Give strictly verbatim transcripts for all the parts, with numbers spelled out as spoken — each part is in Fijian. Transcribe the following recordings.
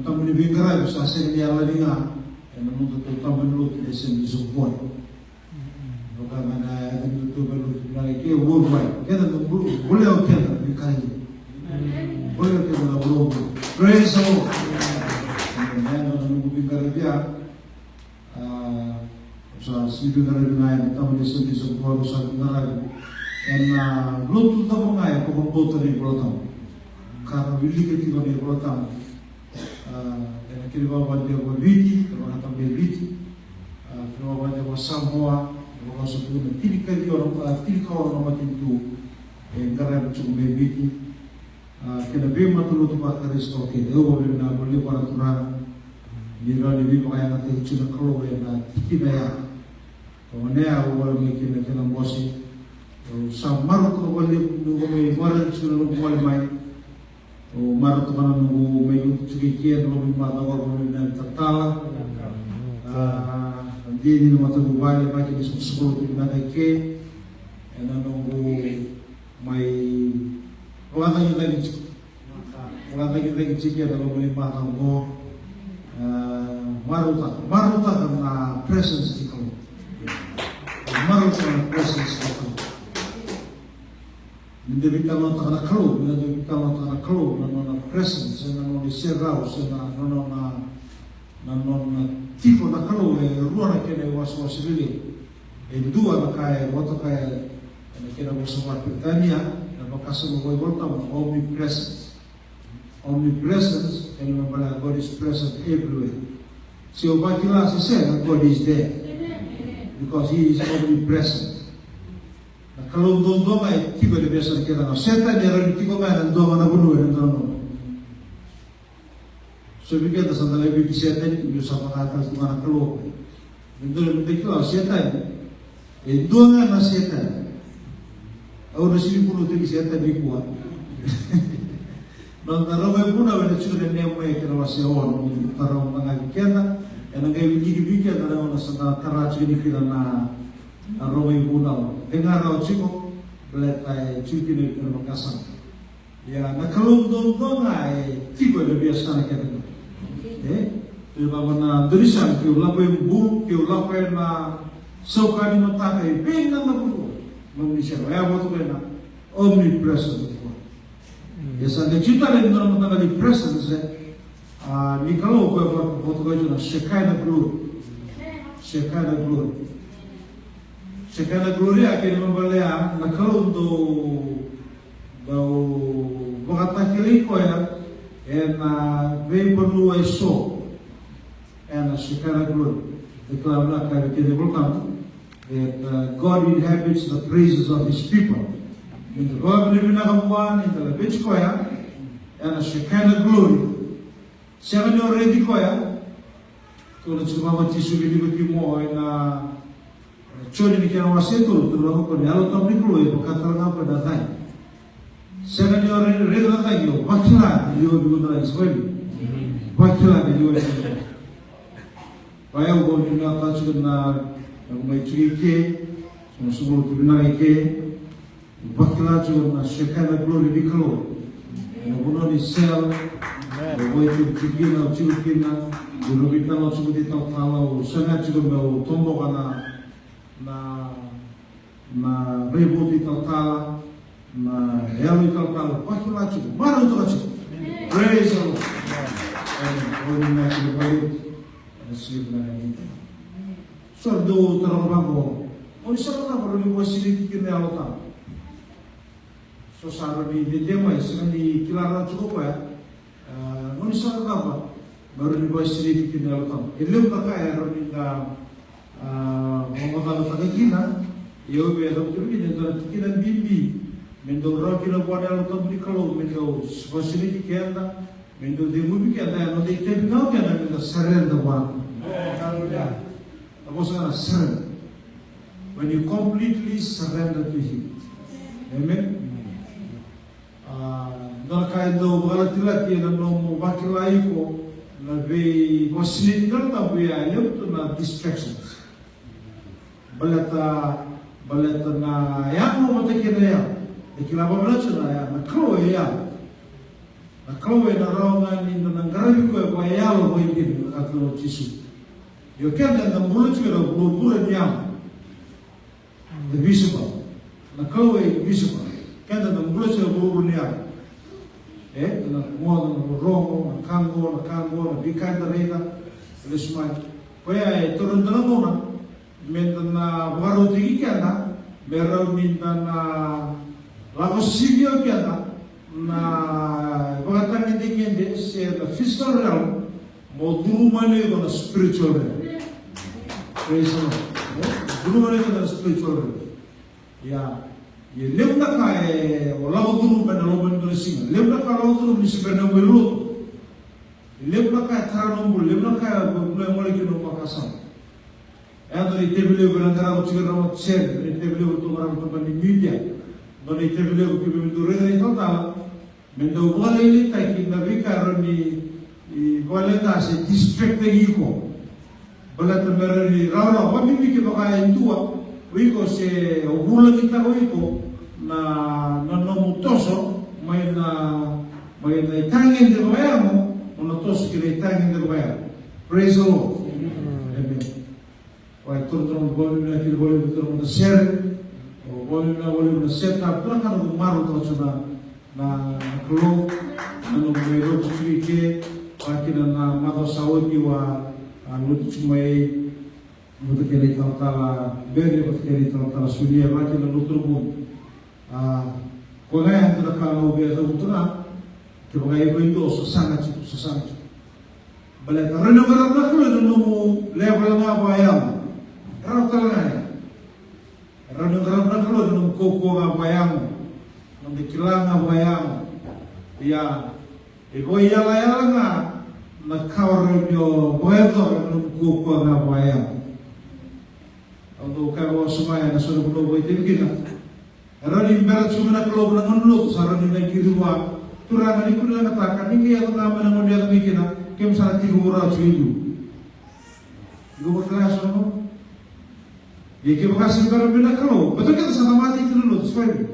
Tabu ni veiqaravi sa sega ni yalani ga ena nodatou tabu ni lotu na Assemblies of God. Vaka ga na yaca ni nodatou veilotu vinaka eke, worldwide. Keda na bul-, bolea o keda na veiqaravi. Bolea o keda na worldwide. Praise the Lord. Na yaca na noqu veiqaravi ya. A, sa sega ni veiqaravi ga ena tabu ni Assemblies of God, sa veiqaravi ena lotu cava ga e vakabauta na iVolatabu. Ka ra wilika tiko na iVolatabu. A, ena kena ivakavakadewa vakaViti, ena vakataba e Viti. A, kena ivakavakadewa vakaSamoa, ena vakasautu na tinikaciwa na, a, tinikaono na matanitu e qaravi tiko mai Viti. A, kei na veimatalotu vaKarisito kece, au vakavinavinaka vakalevu vua na Turaga ni rawa ni veivakayagataki tiko na Kalou ena tikina ya. Au gone ya, au gole mai kina kena bose. Au sa marautaka vakalevu niu mai gole tiko na noqu gole mai. Au marautaka na noqu mai lutu tiko i ke ena loma ni macawa, au vakavinavinaka talatala. A, na dina ni matavuvale, vaka kina soqosoqo lotu vinaka i ke. Ena noqu mai vakacagicagi tiko. Vakacagicagi tiko ena loma ni macawa oqo. E, marautaka, marautaka na presence ni Kalou. Marautaka na presence ni Kalou. Ni da veitalanoataka na Kalou, ni da veitalanoataka na Kalou, na nona presence, se na nona iserau, se na nona, na nona tiko na Kalou, e rua na kena iwasewase lelevu. E dua na ka e vakatokai ena kena vosa vakaPeritania, na vakasama vakaivolatabu na omnipresence. Omnipresence, ena ibalebale God is present everywhere. Se o vakila se sega, God is there. Because he is omnipresent. Na Kalou duadua ga e tiko ena veiyasana kece ga. O Setani e rawa ni tiko ga ena dua ga na vanua, ena dua na vanua. So vei keda sa da lai vei Setani, tu ni sa vaka tale tu ga na Kalou. Me dua, me da kila o Setani e dua ga na Setani. Au na sega ni vunautaki Setani nikua. Na, na rogo e vunau ena tiko ena Nehemaia kena wase ono, me tarava mada ga vei keda, ena qai wiliki vei keda na gauna sa da tara tiko ni kina na, na rogo e vunau. E ga rawa tiko, baleta e tiko kina ena vakasama. Ia, na Kalou duadua ga e tiko ena veiyasana kece ga. E? Keu lako ena dua na sala, keu lako e bulu, keu lako ena sauka ni mataka, e vei ga na vanua. Nomuni sala, e a votu ena omnipresent of God. Ia sa qai tiko tale ena dua na mataqali presence, e, a, ni Kalou koya e votu, votu koya na Shekinah glory. Shekinah glory. Shekinah glory, a kena ibalebale na Kalou dau, dau vakatakilai koya ena veivanua eso. Ena Shekinah glory. Declare na ka vei keda iVolatabu. That, uh, God inhabits the praises of his people. Me da vakavinavinaka vua ni da laveti koya ena Shekinah glory. Sega ni o raici koya. Tukuna tiko vaqo o Jisu vei Nikotimo ena Joni ni kena wase tolu, tukuna vaqo ni Yalo Tabu ni Kalou e vaka tale ga ko na cagi. Sega ni o raica na cagi, o vakila na liwa vei iko na cagi, se vei? Vakila na liwa vei iko na cagi. Vaya, au vakavinavinaka tiko na, na mai tiko i ke, na soqo lotu vinaka i ke. Vakila tiko na Shekinah glory ni Kalou. Na vanua ni cell. Amen. Na vanua tiko kina, tiko kina. Dua na veitalanoa tiko vei talatala, au saga tiko meu toboka na, na, na raivotu i talatala, na yalo i talatala, vakila tiko, marautaka tiko. Praise the Lord. Amen. Amen. Amen. Amen. Amen. Amen. So, dou taroga vaqo. O ni sala cava o ni vakasinaiti kina na Yalo Tabu? So sa rawa ni dede mai, sega ni kila rawa tiko o koya. A, o ni sala cava o ni vakasinaiti kina na Yalo Tabu? E levu na ka e rawa ni da, a, vakamacalataka kina. Ia au via cavuta vei keda e dua na tikina bibi me dau rawa kina vua na Yalo Tabu ni Kalou me dau vakasinaiti keda. Me dau ceguvi keda ya, na noda itavi ga o keda me da surrender vua. Hallelujah. Na vosa ga na surrender. When you completely surrender to him. Amen. A, dua na ka e dau vakalatilati ena nomu vakila iko na veivakasinaiti ni Yalo Tabu, e levu tu na distractions. Baleta, baleta na yago vata kei na yalo. E kila vakavinaka tu na yago, na Kalou e yago. Na Kalou ena rawa ga ni da na qaravi koya vakayalo vakaidina na ka tale o Jisu. Io keda eda bula tiko ena vuravura ni yalo. E visible. Na Kalou e visible. Keda eda bula tiko ena vuravura ni yalo. E, na moda, na rorogo, na ka qo, na ka qo, na veika eda raica. Lesu mai. Koya e taura na gauna me da na vakarautaki keda, me rawa ni da na lako sivia o keda na vakatagedegede se na physical realm, mo curu mai na iko na spiritual realm. Praise the Lord. Eh? Curu mai na iko na spiritual realm. Ia, ia levu na ka e o lako curu mai na loma ni dua na siga. Levu na ka o lako curu ni se bera na mai lotu. Levu na ka e tara na bula, levu na ka e bula e gole kina o vakasama. E dua na itavi levu ena qaravi tiko na matasere, na itavi levu toka na tabana ni media. Dua na itavi levu keimami dau raica na italatala me dau vakalailaitaki na veika e rawa ni vakaleqa se distract-taki iko. Baleta me rawa ni rawarawa, vakabibi kevaka e dua o iko se o vulagitaka o iko na, na nomu toso mai na, mai na itagede vakayago, mo na toso ki na itagede vakayago. Praise the Lord. Amen. Amen. Oi, toro toro mo voli na kiri voli toro mo na sere. O voli na voli na set up. Toro kana mo maro toro tuna na, na Kalou. Na no mo mai lotu tiko i ke. Vakakina na macawa sa oti au a lotu tiko mai. Vata kei na italatala Beri, vata kei na italatala Sunia, vata kei na lotu na vuni. A, ko ga ya dua na ka au via cavuta ga, kevaka iko e dua o sasaga tiko, sasaga tiko. Baleta rawa ni o qarava na Kalou ena nomu level ga vakayago. Rawa tale ga ya. Rawa ni o qarava na Kalou ena nomu kaukaua ga vakayago. Nomu kila ga vakayago. Ia, e vakaiyalayala ga na ka o rawa ni o vakayacora ena nomu kaukaua ga vakayago. Au dau kaya vakawasoma ena so na vanua au vakaitavi kina. E rawa ni bera tiko mai na Kalou ena gauna ni lotu, sa rawa ni mai kiri vua. Turaga ni kua ni leqataka, ni qai yaco ga mai na gauna ni yaco mai kina, keimami sa na tiko rawa tiko i liu. Iko vakila eso na gauna? Ia kevaka se bera mai na Kalou, baleta keda sa na mate tiko na lotu, se vakaevei?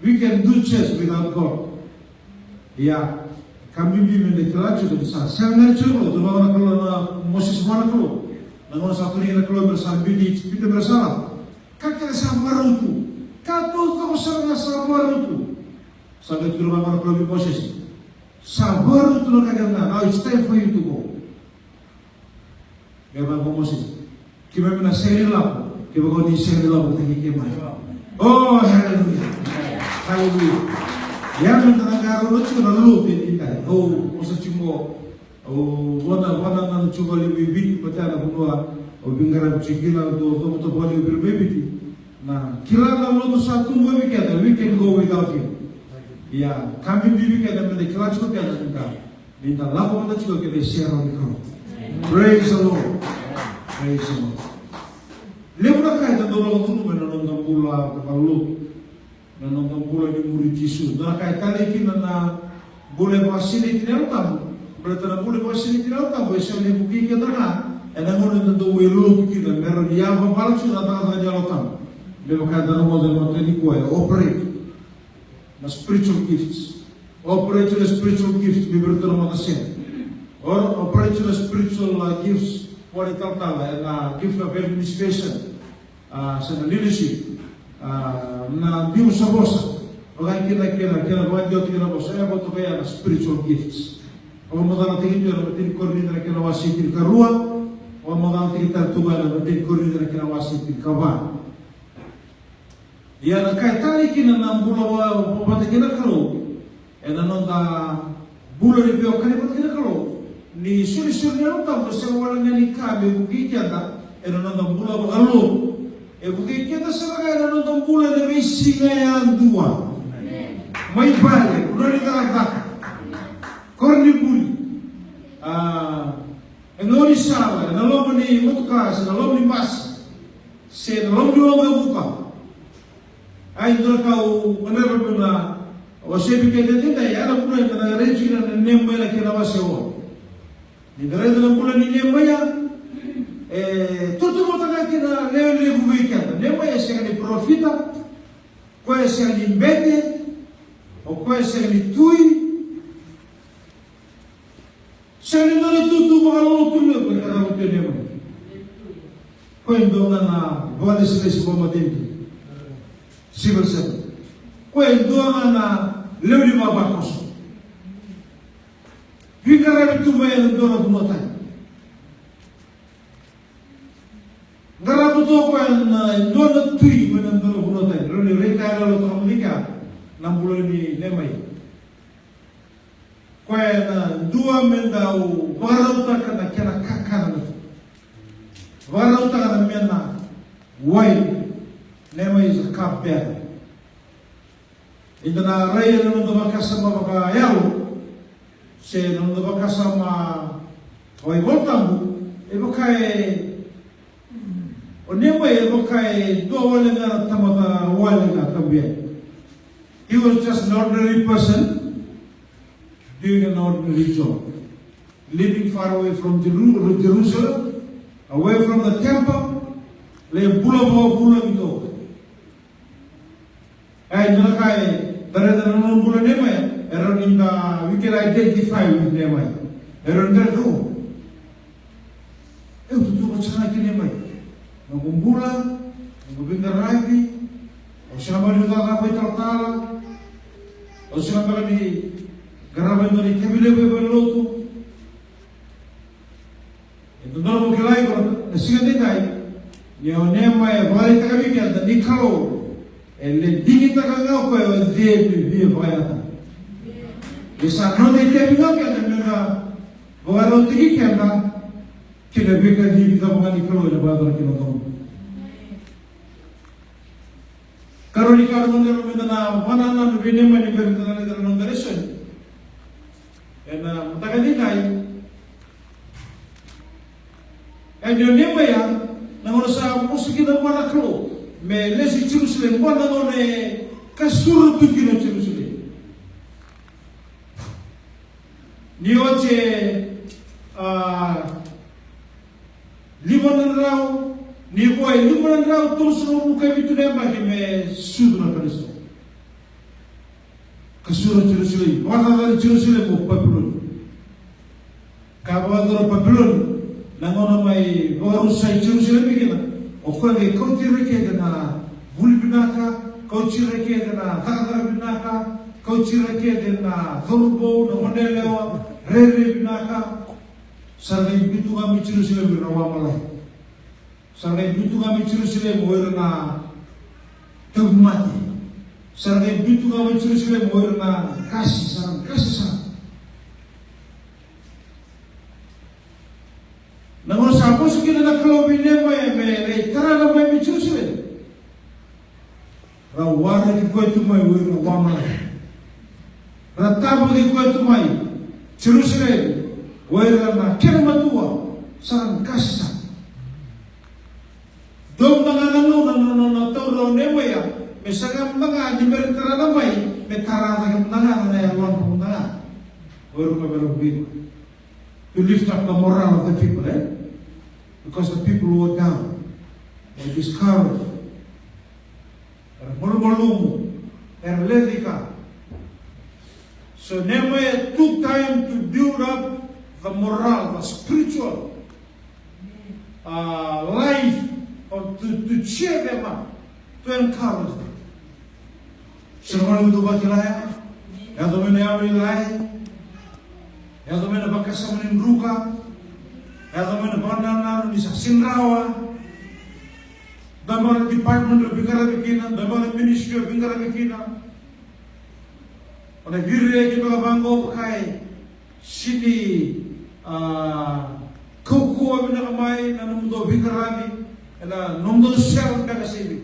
We can do church without God. Ia, ka bibi me da kila tiko ni sa sega ni tiko na Kalou, na Kalou na Mosese vua na Kalou. Na gauna sa tukuni na Kalou me ra sa biuti Ijipita me ra sa lako. Ka kece sa vakarau tu. Ka taucoko sara ga sa vakarau tu. Sa qai tukuna vua na Kalou vei Mosese. Sa vakarau tu na ka kece ga. Now it's time for you to go. Qai vaka o Mosese, keimami na sega ni lako kevaka o ni sega ni lako vata kei keimami. Oh, hallelujah. Hallelujah. Ia me da na qarauna tiko na lotu e daidai. Au vosa tiko, au vana, vana na tiko vale mai Viti, baleta na vanua au veiqaravi tiko kina, au dau cavuta vale au vira mai Viti. Na kila na lotu sa tubu vei keda, we can go without him. Ia, ka bibi vei keda me da kila tiko keda ni da Ni da lako vata tiko kei na isere ni Kalou. Praise the Lord. Praise the Lord. Levu na ka eda dau lako curuma ena noda bula vakalotu. Na noda bula ni muri Jisu. Na ka e talei kina na bula e vakasinaiti na Yalo Tabu. Baleta na bula e vakasinaiti na Yalo Tabu e sega ni vukei keda ga ena gauna eda dau mai lotu kina me rawa ni yavavala tiko na cakacaka ni Yalo Tabu. Me vaka eda na rogoca ena mataka nikua, e operate na spiritual gifts. Operate na spiritual gifts, me vei iratou na matasere. Or operate na spiritual, uh, gifts, vua na italatala, ena gift of administration, uh, se na leadership, uh, na biu sa vosa. Vaka kina, kina, kina, vaka kina, kina vosa. E vakatokai na spiritual gifts. Vakamacalataki tu ena imatai ni Korinica na kena wase tinikarua. Vakamacalataki tale tu ga ena imatai ni Korinica na kena wase tinikava. Ia na ka e talei kina na bula vata kei na Kalou, ena noda bula ni veiwekani vata kei na Kalou, ni solisoli ni Yalo Tabu, e sega wale ga ni ka me vukei keda ena noda bula vakalotu. E vukei keda sara ga ena noda bula ena veisiga yadua. Mai vale, vanua ni cakacaka, koronivuli, a, e gaunisala, ena loma ni motoka, se na loma ni basi, se na loma ni waqavuka. Ai dua na ka au gadreva meu na wasea vei keda edaidai, ya na vuna eda na raica kina na Nemaia na kena wase ono. Ni da raica na bula ni Nemaia, e tautauvata ga kina na lewe levu vei keda. Nemaia e sega ni parofita, koya e sega ni bete, o Koya sega ni tui. Sega ni dua na itutu vakalotu levu e qarava tu o Nemaia. Koya e dua ga na vakalesilesi vakamatanitu. Civil servant. Koya e dua ga na lewe ni vavakoso. Veiqaravi tu mai ena dua na vanua tani. Qarava tu o koya na, e dua na tui mai na dua na vanua tani. Rawa ni retire toka mai kea na bula nei Nemaia. Koya na dua me dau vakarautaka na kena kakana na tu. Vakarautaka na mena wai. Nemaia is a cupbearer. Eda na rai ena noda vakasama vakayalo se na noda vakasama vakaivolatabu, e vaka e, o Nemaia e vaka e dua wale ga na tamata wale ga tabu yani. He was just an ordinary person doing an ordinary job, living far away from Jeru-, Jerusalem, away from the temple, lai bula vakavula ni toka. E dua na ka eda raica na nona bula o Nemaia, e rawa ni da, we can identify with Nemaia. E rawa ni da raica, o, e, au tu tu vata sara ga kei Nemaia. Noqu bula, noqu veiqaravi, au sega mada ni cakacaka vakaitalatala, au sega mada ni qarava e dua na itavi levu e valenilotu. E dodonu mo kila tiko na siga edaidai ni o Nemaia e vakaraitaka vei keda ni Kalou e lai digitaka ga o koya o cei me via vakayagataka. E sa noda itavi ga o keda me da vakarautaki keda ki na veikacivi cava ga ni Kalou ena vakayacora kina o domo. Karua ni ka au gadreva me da na vakanananu vei Nemaia ni bera ni da na raica na noda lesoni ena mataka edaidai. E, ni o Nemaia, na gauna sa vosa kina vua na Kalou me lesi Jerusalemi, vua na gauna e kasura tu kina o Jerusalemi. Ni oti e, a, lima na drau, ni vo e lima na drau tolusagavulu ka vitu na yabaki me sucu na Karisito. Kasura Jerusalemi, vakacacana Jerusalemi o Papiloni. Ka vakacacana o Papiloni, na gauna mai vakarusai Jerusalemi kina, o koya qai kauti ira kece na vuli vinaka, kauti ira kece na cakacaka vinaka, kauti ira kece na cauravou, na goneyalewa, rairai vinaka. Sa ra qai biuta ga mai Jerusalemi o ira na wamalai. Sa ra qai biuta ga mai Jerusalemi o ira na tauvimate. Sa ra qai biuta ga mai Jerusalemi o ira na qase, sa ra qase sara. Na gauna sa vosa kina na Kalou vei Nemaia me lai tara na bai mai Jerusalemi, ra waraki koya tu mai o ira na wamalai. Ra tavaki koya tu mai Jerusalemi o ira na kena matua, sa ra qase sara. Dua mada ga na gauna na nona taura o Nemaia me saga mada ga ni bera ni tara na bai, me tara cake mada ga na yalodra mada ga o ira ko vei ira. To lift up the morale of the people, eh? Because the people were down, they were discouraged. Era malumalumu, era lecaika. So Nehemiah took time to build up the morale, the spiritual, uh, life, or to, to cheer them up, to encourage them. Sega ni dua vakila ya, yaco mai na yalo i lai, yaco mai na vakasama ni druka, yaco mai na vakanananu ni sa sega ni rawa. Dua beka na department o veiqaravi kina, dua beka na ministry o veiqaravi kina. O na viriaki beka vaqo, vaka e sega ni, a, kaukauwa vinaka mai na nomudou veiqaravi ena nomudou sere beka, sega ni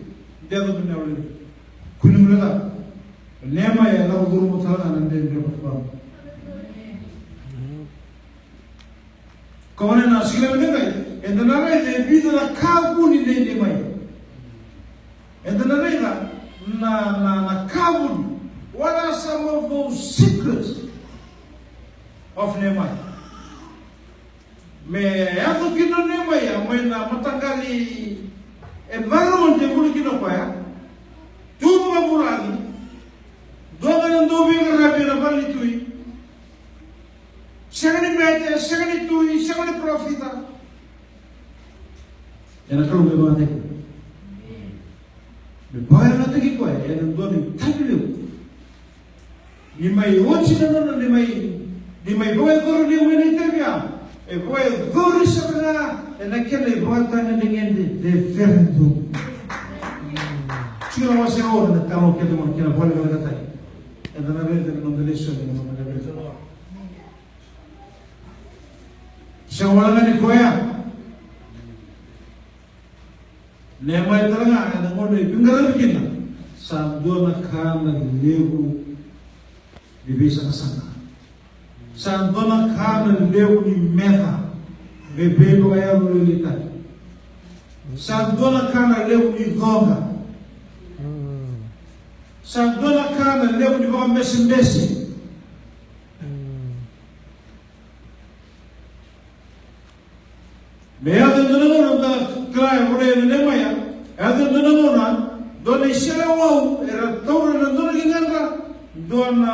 dua beka na levu. Kua ni guilecava, Nehemiah e lako curuma tale ga na dredre vakavuna. Ka gone na siga levu edaidai, eda na raica e vica na ka vuni nei Nehemiah. Eda na raica na, na, na ka vuni. What are some of those secrets of Nehemiah? Me yaco kina o Nehemiah mai na mataqali environment e bula kina o koya, tu vakavulagi, dua ga na Dou veiqaravi ena vale ni tui. Sega ni bete, sega ni tui, sega ni parofita. Ena Kalou me vakataki. Me vakayagataki koya ena dua na itavi levu. Ni mai oti na nona, ni mai, ni mai vakayacora ni mai na itavi ya. E vakayacori sara ga ena kena ivakatagedegede cecere tu. Tiko na wase o na talo kece mo na kena vakalekalekataki. Eda na raica na noda lesoni na noda raica. Sega wale ga ni koya. Nehemaia tale ga ena gauna e veiqaravi kina, sa dua na ka na levu ni veisaqasaqa. Sa dua na ka na levu ni meca me veivakayalo leleitaki. Sa dua na ka na levu ni coqa. Sa dua na ka na levu ni vakabesebese. Me yaco e dua na gauna, da kila e volai ena Nehemaia, yaco e dua na gauna, dua na iseleiwau era taura ena dua na ligadra, dua na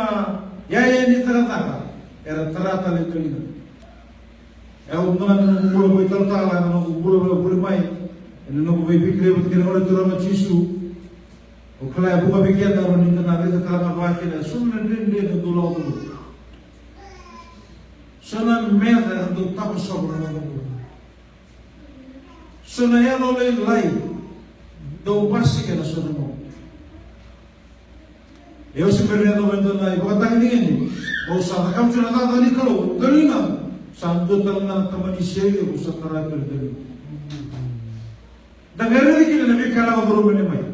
iyaya ni cakacaka era tara tale e dua na ligadra. E au dua na noqu bula vakaitalatala, ena noqu bula vuli mai, ena noqu veivakilai vata kei na Gone Turaga o Jisu. Au kila e vuqa vei keda o ni da na raica tale ga vaka kina, so na dredre eda dau lako curuma. So na meca era dau tavasova na noda bula. So na yalolailai dau basika ena so na gauna. E au se bera ni yacova e dua na ivakatagedegede, au sa cakava tiko na cakacaka ni Kalou, daliga, sa dua tale ga na tamani sele, au sa tara tale daliga. Da qai raica kina na veika e lako curuma o Nehemaia.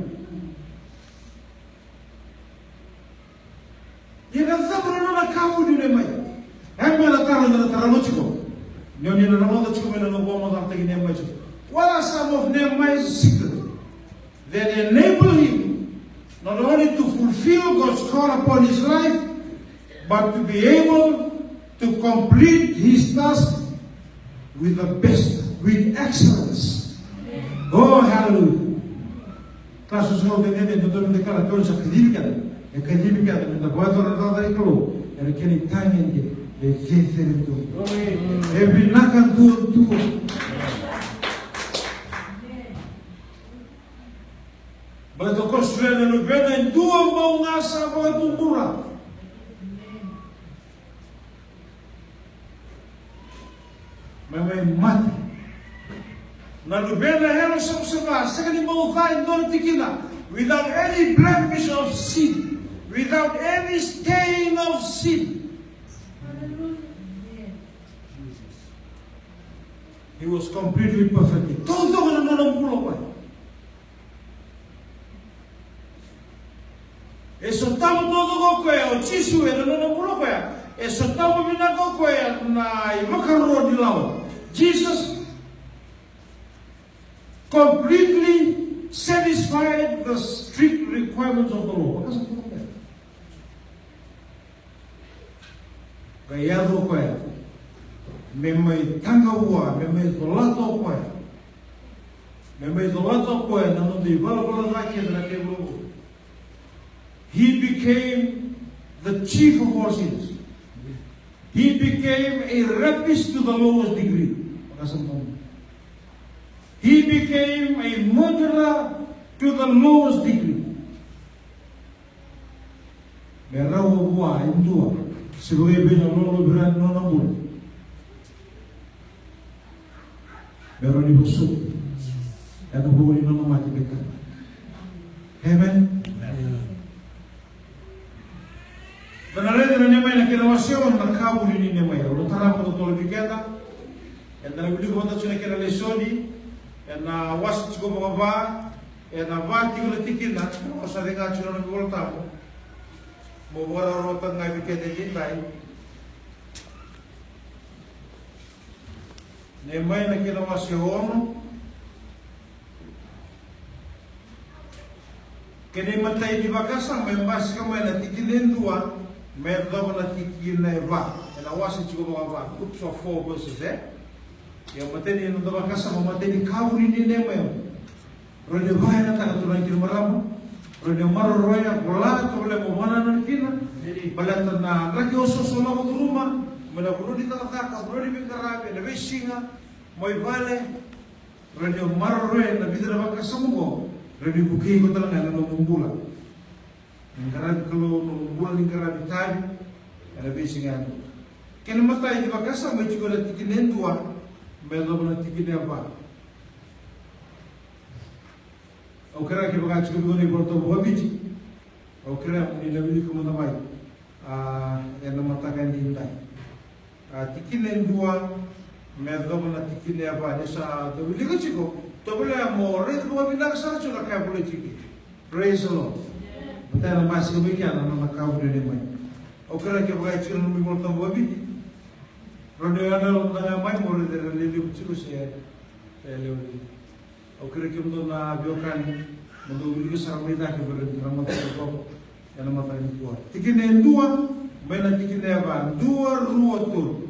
Ia na cava na nona ka vuni o Nehemaia? E me na taro na taro tiko. Ni o ni na rogoca tiko mai na noqu vakamacataki Nehemaia tiko. What are some of Nehemiah's secrets that enable him not only to fulfill God's call upon his life, but to be able to complete his task with the best, with excellence. Oh, hallelujah. Ka so sa o keda e dodonu me da kila, Kalou sa kacivi keda. E kacivi keda me da vakayacora na cakacaka ni Kalou ena kena itagede e cecere tu. E vinaka duadua. Baleta o koya sa na luvena e dua bau ga sa vakatubura. Mai, mai mate. Na luvena yalosavasava, sega ni bau ca e dua na tikina, without any blemish of sin, without any stain of sin. He was completely perfect. Taucoko na nona bula o koya. E sotava taucoko o koya o Jisu ena nona bula o koya. E sotava vinaka o koya na ivakaro ni lawa. Jesus completely satisfied the strict requirements of the law. Vaka sa tu o koya. Qai yaco o koya me mai taqa vua, me mai colata o koya. Me mai colata o koya na noda ivalavala ca kece na kai vuravura. He became the chief of all sinners. He became a rapist to the lowest degree. Vaka sa tu. He became a murderer to the lowest degree. Me rawa vua e dua se vakaevei na lolovira ni nona bula, me rawa ni vosoti ena vuku ni nona mate me kata. Amen. Da na raica na Nehemaia na kena wase ono, na ka vuni ni Nehemaia. Au na tara vakatotolo vei keda. Eda na wilika vata tiko na kena lesoni ena wase tiko vakava. Ena va tiko na tikina, au sa cega tiko na noqu iVolatabu. Mo vakarautaka ga vei keda edaidai. Nehemaia na kena wase ono. Kena imatai ni vakasama e basika mai na tikina e dua me yacova na tikina e va. Ena wase tiko vakava, groups of four verses, e? Ia matai ni noda vakasama, matai ni ka vuni ni Nehemaia. Rawa ni vakayagataka, turaga kei na marama. Rawa ni o maroroya, vola, tovolea mo vakanananu kina. Baleta na draki osooso lako curuma mai na vanua ni cakacaka, vanua ni veiqaravi, ena veisiga, mai vale. Rawa ni o maroroya na vica na vakasama oqo, rawa ni vukei iko tale ga ena nomu bula. Ni qaravi Kalou, nomu bula ni qaravi itavi ena veisiga yadua. Kena imatai ni vakasama e tiko ena tikina e dua me yacova na tikina e va. Au kerea kevaka e tiko vei iko na iVolatabu vakaviti, au kerea mo ni na wilika mada mai, a, ena mataka edaidai. A, tikina e dua me yacova na tikina e va. Ni sa dau wilika tiko, tovolea mo raica vakavinaka sara tiko na ka e volai tiko. Praise the Lord. Matai na basika mai kea na nona ka vunenei mai. Au kerea kevaka e tiko na nomu iVolatabu vakaviti, rawa ni o yadra mada ga mai mo raica era lelevu tiko se e lewe. Au kerea kemudou na veiwekani mo dou wilika sara mai cake vei ira na mataka toka ena mataka nikua. Tikina e dua mai na tikina e va, dua, rua, tolu.